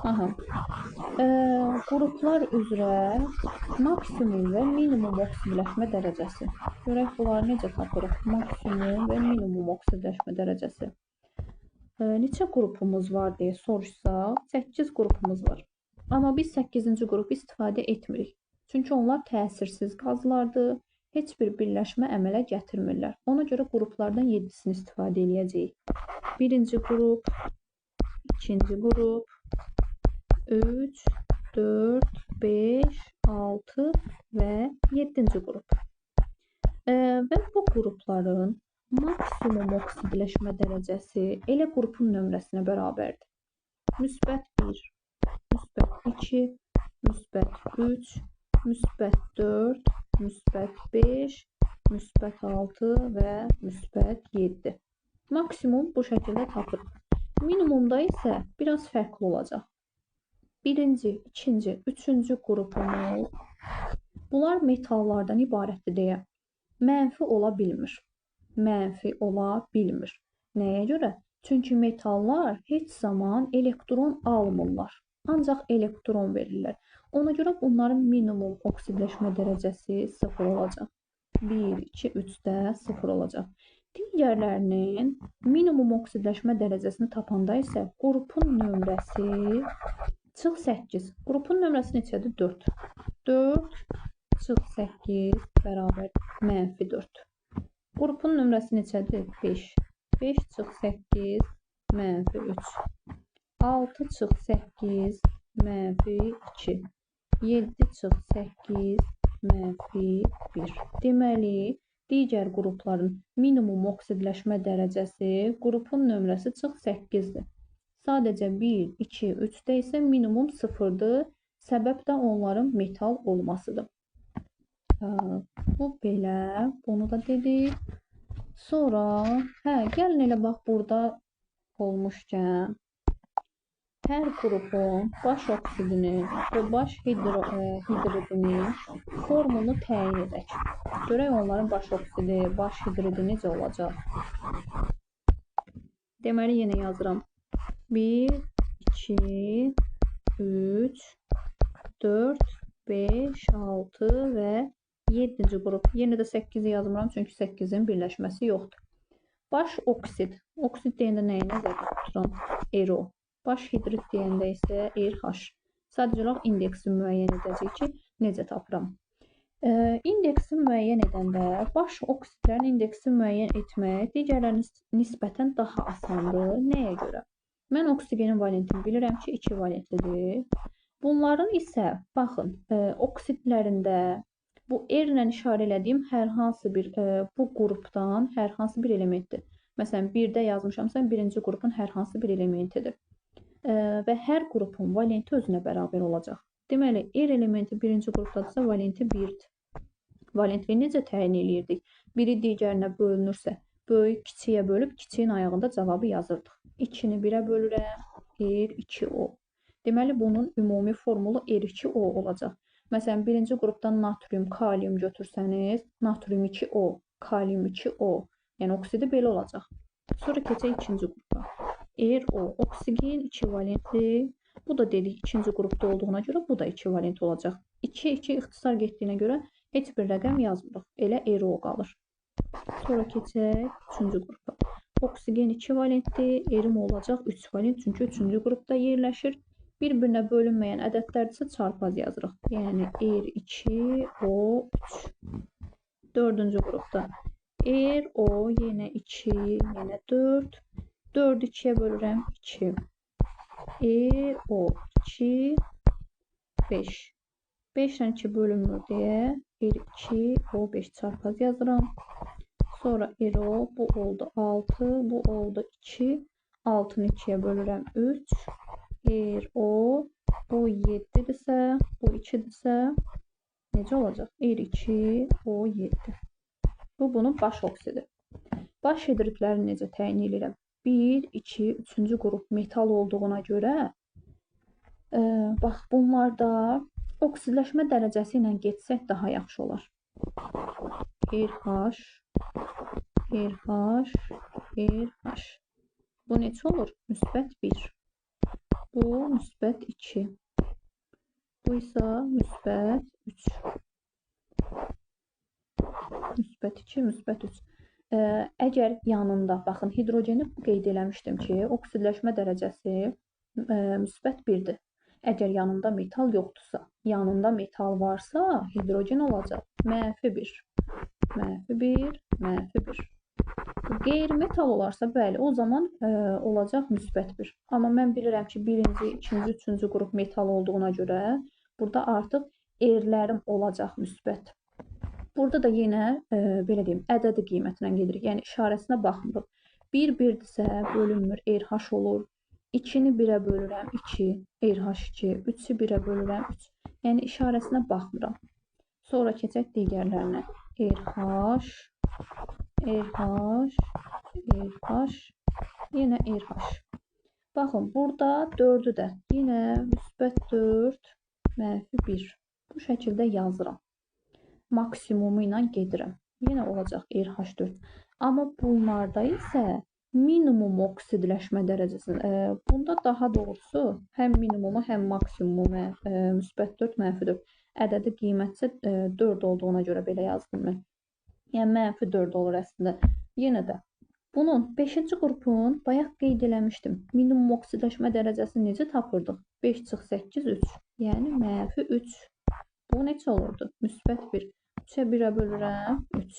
Aha. Qruplar üzrə maksimum və minimum oksidləşmə dərəcəsi. Görək bunları necə tapırıq? Maksimum və minimum oksidləşmə dərəcəsi. Neçə qrupumuz var deyə soruşsaq, 8 qrupumuz var. Amma biz 8-ci qrupu istifadə etmirik. Çünki onlar təsirsiz qazlardır, heç bir birləşmə əmələ gətirmirlər. Ona görə qruplardan 7-sini istifadə eləyəcəyik. 1-ci qrup, 2-ci qrup, 3, 4, 5, 6 və 7-ci qrup. Və bu qrupların maksimum oksidləşmə dərəcəsi elə qrupun nömrəsinə bərabərdir. Müsbət 1, müsbət 2, müsbət 3, müsbət 4, müsbət 5, müsbət 6 və müsbət 7. Maksimum bu şəkildə tapırıq. Minimumda isə biraz fərqli olacaq. 1-ci, 2-ci, 3-cü qrupumuz bunlar metallardan ibarətdir deyə mənfi ola bilmir. Mənfi ola bilmir. Nəyə görə? Çünki metallar heç zaman elektron almırlar. Ancaq elektron verirlər. Ona görə bunların minimum oksidləşmə dərəcəsi 0 olacaq. 1, 2, 3-də 0 olacaq. Digərlərinin minimum oksidləşmə dərəcəsini tapanda isə qrupun nömrəsi çıx 8. Qrupun nömrəsi neçədir? 4. 4 çıx 8 bərabər mənfi 4. Qrupun nömrəsi neçədir? 5. 5 çıx 8 mənfi 3. 6 çıx 8 mənfi 2. 7 çıx 8 mənfi 1. Deməli, digər qrupların minimum oksidləşmə dərəcəsi qrupun nömrəsi çıx 8-dir. Sadəcə 1, 2, 3-də isə minimum 0-dır. Səbəb də onların metal olmasıdır. Bu belə, bunu da dedik. Sonra, gəlin elə bax burada olmuşkən, hər qrupun baş oksidini və baş hidridini formulunu təyin edək. Görək onların baş oksidi, baş hidridi necə olacaq. Deməli, yenə yazıram. 1, 2, 3, 4, 5, 6 və 7-ci qrup. Yenə də 8-i yazmıram, çünki 8-in birləşməsi yoxdur. Baş oksid. Oksid deyəndə nəyi nəzərdə tuturam? RO. Baş hidrid deyəndə isə RH. Sadəcə olaraq indeksi müəyyən edəcək ki, necə tapıram. İndeksi müəyyən edəndə baş oksidlərin indeksi müəyyən etmək digərlərinə nisbətən daha asandır. Nəyə görə? Mən oksigenin valentini bilirəm ki, 2 valentlidir. Bunların isə, baxın, oksidlərində bu R ilə işarə elədiyim hər hansı bir bu qrupdan hər hansı bir elementdir. Məsələn, 1-də yazmışamsa, birinci qrupun hər hansı bir elementidir. Və hər qrupun valenti özünə bərabər olacaq. Deməli, R elementi birinci qrupdadırsa, valenti 1-dir. Valentliyi necə təyin eləyirdik? Biri digərinə bölünürsə, böyük kiçiyə bölüb, kiçiyin ayağında cavabı yazırdıq. 2-ni 1-ə bölürəm, R, 2, O. Deməli, bunun ümumi formulu R2O olacaq. Məsələn, birinci qrupdan natrium, kalium götürsəniz, natrium 2O, kalium 2O. Yəni, oksidi belə olacaq. Sonra keçək ikinci qrupa. RO, oksigen 2 valentli. Bu da dedik ikinci qrupda olduğuna görə bu da 2 valent olacaq. 2, 2 ixtisar getdiyinə görə heç bir rəqəm yazmırıq. Elə RO qalır. Sonra keçək üçüncü qrupa. Oksigen 2 valentli, R-im olacaq 3 valent, çünki üçüncü qrupda yerləşir. Bir-birinə bölünməyən ədədlərdirsə çarpaz yazırıq. Yəni R2, O3. Dördüncü qrupda R, O, yenə 2, yenə 4. 4-ü 2-yə bölürəm, 2. R, O, 2, 5. 5 ilə 2 bölünmür deyə R2, O5 çarpaz yazıram. Sonra RO, bu oldu 6, bu oldu 2. 6-nı 2-yə bölürəm, 3. RO, bu 7-dirsə, bu 2-dirsə, necə olacaq? R2, O7. Bu, bunun baş oksidi. Baş hidridlərini necə təyin edirəm? 1, 2, 3-cü qrup metal olduğuna görə, bax, bunlarda oksidləşmə dərəcəsi ilə getsək daha yaxşı olar. RH, RH, RH. Bu neçə olur? Müsbət 1. Bu müsbət 2. Bu isə müsbət 3. Müsbət 2, müsbət 3. Əgər yanında, baxın, hidrogeni qeyd eləmişdim ki, oksidləşmə dərəcəsi müsbət 1-dir. Əgər yanında metal yoxdursa, yanında metal varsa, hidrogen olacaq. Mənfi 1, mənfi 1, mənfi 1. Qeyri-metal olarsa, bəli, o zaman olacaq müsbət 1. Amma mən bilirəm ki, birinci, ikinci, üçüncü qrup metal olduğuna görə burada artıq R-lərim olacaq müsbət. Burada da yenə, belə deyim, ədədi qiymətlə gedirik. Yəni, işarəsinə baxmırıq. 1 1-dirsə, bölünmür, RH olur. 2-ni 1-ə bölürəm, 2, RH2, 3-ü 1-ə bölürəm, 3. Yəni, işarəsinə baxmıram. Sonra keçək digərlərinə. RH, RH, RH, yenə RH. Baxın, burada 4-ü də yenə müsbət 4, mənfi 1. Bu şəkildə yazıram. Maksimumu ilə gedirəm. Yenə olacaq RH4. Amma bunlarda isə minimum oksidləşmə dərəcəsi. Bunda daha doğrusu həm minimumu, həm maksimumu müsbət 4, mənfi 4. Ədədi qiymətsə 4 olduğuna görə belə yazdım mən. Yəni, mənfi 4 olur əslində. Yenə də bunun 5-ci qrupun bayaq qeyd eləmişdim. Minimum oksidləşmə dərəcəsini necə tapırdıq? 5 çıx 8, 3. Yəni, mənfi 3. Bu neçə olurdu? Müsbət 1. 3-ə 1-ə bölürəm, 3.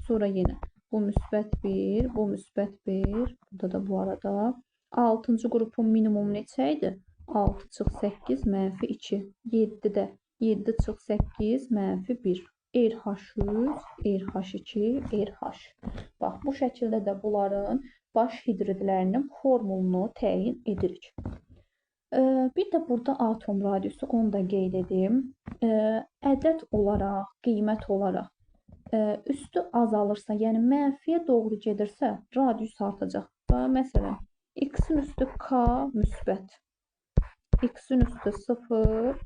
Sonra yenə bu müsbət 1, bu müsbət 1. Burada da bu arada. 6-cı qrupun minimumu neçə idi? 6 çıx 8, mənfi 2. 7-də 7 çıx 8, mənfi 1. RH3, RH2, RH. Bax, bu şəkildə də bunların baş hidridlərinin formulunu təyin edirik. Bir də burada atom radiusu, onu da qeyd edim. Ədəd olaraq, qiymət olaraq üstü azalırsa, yəni mənfiyə doğru gedirsə, radius artacaq. Məsələn, x-in üstü K müsbət, x-in üstü 0,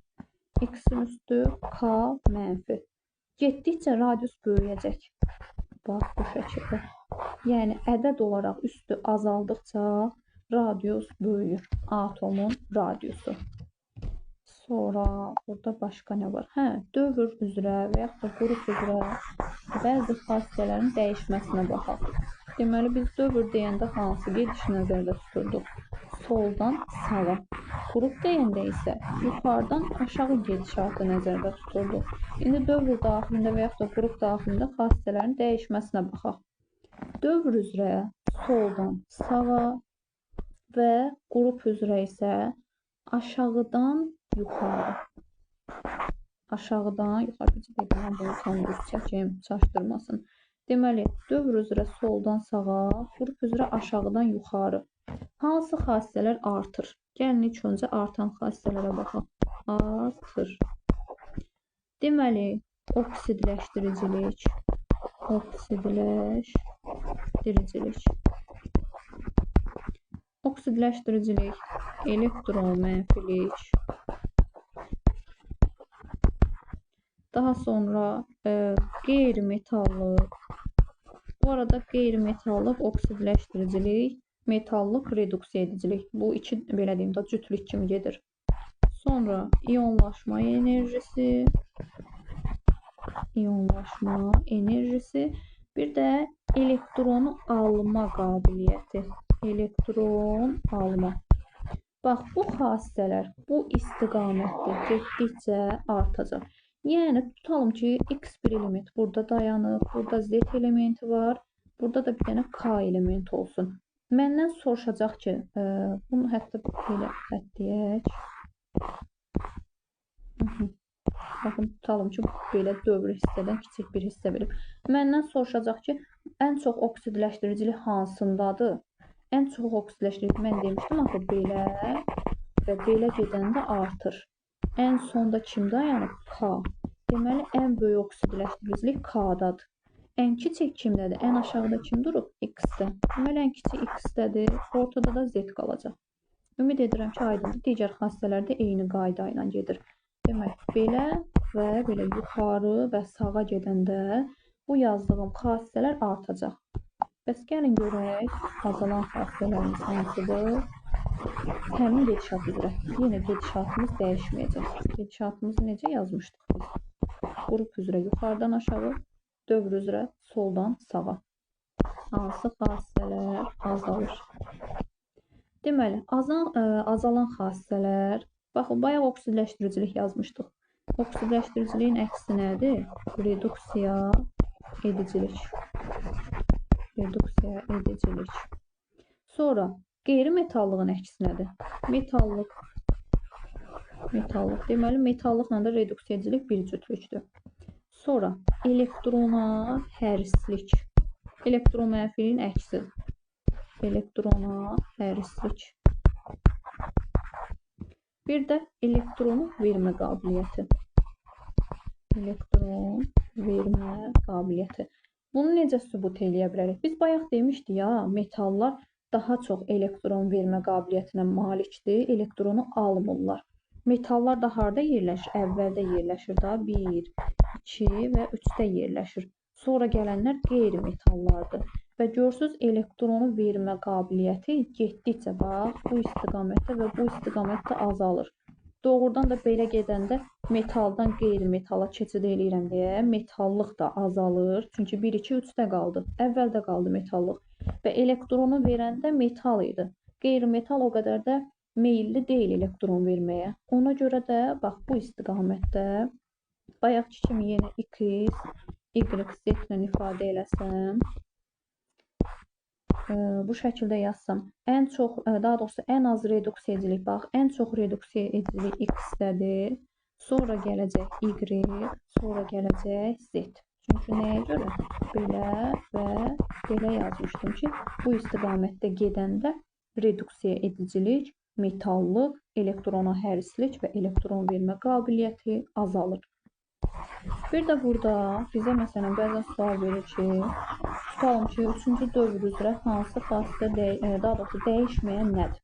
x-in üstü K mənfi. Getdikcə radius böyüyəcək. Bax, bu şəkildə. Yəni, ədəd olaraq üstü azaldıqca radius böyüyür. Atomun radiusu. Sonra burada başqa nə var? Hə, dövr üzrə və yaxud da qrup üzrə bəzi xassələrin dəyişməsinə baxaq. Deməli, biz dövr deyəndə hansı gedişi nəzərdə tuturduq? Soldan sağa. Qrup deyəndə isə yuxarıdan aşağı gedişatı nəzərdə tuturduq. İndi dövr daxilində və yaxud da qrup daxilində xassələrin dəyişməsinə baxaq. Dövr üzrə soldan sağa və qrup üzrə isə aşağıdan yuxarı. Aşağıdan yuxarı. Bir dəqiqə, mən bunu tam düz çəkim, çaşdırmasın. Deməli, dövr üzrə soldan sağa, qrup üzrə aşağıdan yuxarı. Hansı xassələr artır? Gəlin, ilk öncə artan xassələrə baxaq. Artır. Deməli, oksidləşdiricilik, oksidləşdiricilik. Oksidləşdiricilik, elektron mənfilik. Daha sonra qeyri-metallıq. Bu arada qeyri-metallıq, oksidləşdiricilik, metallıq, reduksiya edicilik. Bu iki, belə deyim də, cütlük kimi gedir. Sonra iyonlaşma enerjisi, iyonlaşma enerjisi, bir də elektronu alma qabiliyyəti. Elektron alma. Bax, bu xassələr bu istiqamətdə getdikcə artacaq. Yəni, tutalım ki, X bir element burada dayanır, burada Z elementi var, burada da bir dənə K elementi olsun. Məndən soruşacaq ki, bunu hətta belə xətt deyək. Baxın, tutalım ki, belə dövr hissədən kiçik bir hissə verib. Məndən soruşacaq ki, ən çox oksidləşdiricilik hansındadır? Ən çox oksidləşdiricilik, mən demişdim axı, belə və belə gedəndə artır. Ən sonda kim dayanıb? K. Deməli, ən böyük oksidləşdiricilik K-dadır. Ən kiçik kimdədir? Ən aşağıda kim durub? X-də. Deməli, ən kiçik X-dədir. Ortada da Z qalacaq. Ümid edirəm ki, aydındır. Digər xassələr də eyni qayda ilə gedir. Demək, belə və belə yuxarı və sağa gedəndə bu yazdığım xassələr artacaq. Bəs gəlin görək, azalan xassələrimiz hansıdır? Həmin gedişat üzrə. Yenə gedişatımız dəyişməyəcək. Gedişatımızı necə yazmışdıq biz? Qrup üzrə yuxarıdan aşağı, dövr üzrə soldan sağa. Hansı xassələr azalır? Deməli, azalan xassələr, baxın, bayaq oksidləşdiricilik yazmışdıq. Oksidləşdiriciliyin əksi nədir? Reduksiya edicilik. Reduksiya edicilik. Sonra qeyri-metallığın əksi nədir? Metallıq. Metallıq. Deməli, metallıqla da reduksiya edicilik bir cütlükdür. Sonra elektrona hərislik. Elektromenfiliyin əksi. Elektrona hərislik. Bir də elektronu vermə qabiliyyəti. Elektron vermə qabiliyyəti. Bunu necə sübut eləyə bilərik? Biz bayaq demişdik ya, metallar daha çox elektron vermə qabiliyyətinə malikdir, elektronu almırlar. Metallar da harda yerləşir? Əvvəldə yerləşir da 1, 2 və 3-də yerləşir. Sonra gələnlər qeyri-metallardır. Və görürsünüz, elektronu vermə qabiliyyəti getdikcə bax, bu istiqamətdə və bu istiqamətdə azalır. Doğrudan da belə gedəndə metaldan qeyri-metala keçid eləyirəm deyə metallıq da azalır. Çünki 1, 2, 3-də qaldı. Əvvəldə qaldı metallıq. Və elektronu verəndə metal idi. Qeyri-metal o qədər də meyilli deyil elektron verməyə. Ona görə də bax bu istiqamətdə bayaqki kimi yenə X, Y, Z ilə ifadə eləsəm, bu şəkildə yazsam, ən çox, daha doğrusu ən az reduksiya edicilik, bax, ən çox reduksiya edicilik X-dədir, sonra gələcək Y, sonra gələcək Z. Çünki nəyə görə? Belə və belə yazmışdım ki, bu istiqamətdə gedəndə reduksiya edicilik, metallıq, elektrona hərislik və elektron vermə qabiliyyəti azalır. Bir də burada bizə məsələn bəzən sual verir ki, tutalım ki, 3-cü dövr üzrə hansı xassədə, daha doğrusu dəyişməyən nədir?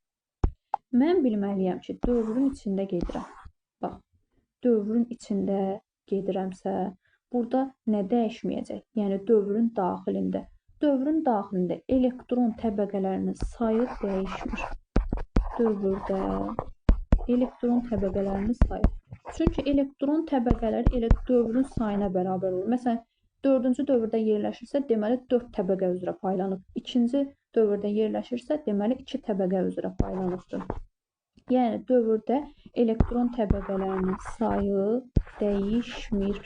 Mən bilməliyəm ki, dövrün içində gedirəm. Bax, dövrün içində gedirəmsə, burada nə dəyişməyəcək? Yəni, dövrün daxilində. Dövrün daxilində elektron təbəqələrinin sayı dəyişmir. Dövrdə elektron təbəqələrinin sayı. Çünki elektron təbəqələri elə dövrün sayına bərabər olur. Məsələn, 4-cü dövrdə yerləşirsə, deməli 4 təbəqə üzrə paylanıb. 2-ci dövrdə yerləşirsə, deməli 2 təbəqə üzrə paylanıbdır. Yəni, dövrdə elektron təbəqələrinin sayı dəyişmir.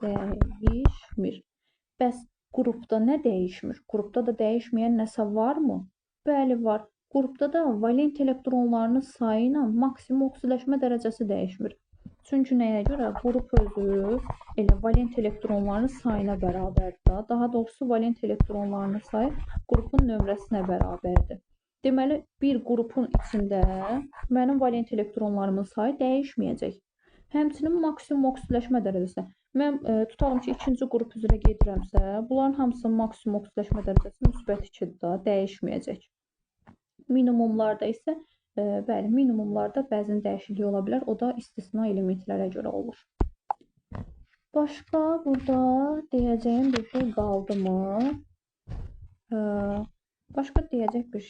Dəyişmir. Bəs qrupda nə dəyişmir? Qrupda da dəyişməyən nəsə varmı? Bəli, var. Qrupda da valent elektronlarının sayı ilə maksimum oksidləşmə dərəcəsi dəyişmir. Çünki nəyə görə? Qrup özü elə valent elektronlarının sayına bərabərdir. Daha doğrusu, valent elektronlarının sayı qrupun nömrəsinə bərabərdir. Deməli, bir qrupun içində mənim valent elektronlarımın sayı dəyişməyəcək. Həmçinin maksimum oksidləşmə dərəcəsi. Mən tutalım ki, ikinci qrup üzrə gedirəmsə, bunların hamısının maksimum oksidləşmə dərəcəsi müsbət 2-dir da, dəyişməyəcək. Minimumlarda isə, bəli, minimumlarda bəzən dəyişiklik ola bilər. O da istisna elementlərə görə olur. Başqa burada deyəcəyim bir şey qaldı mı? Başqa deyəcək bir şey.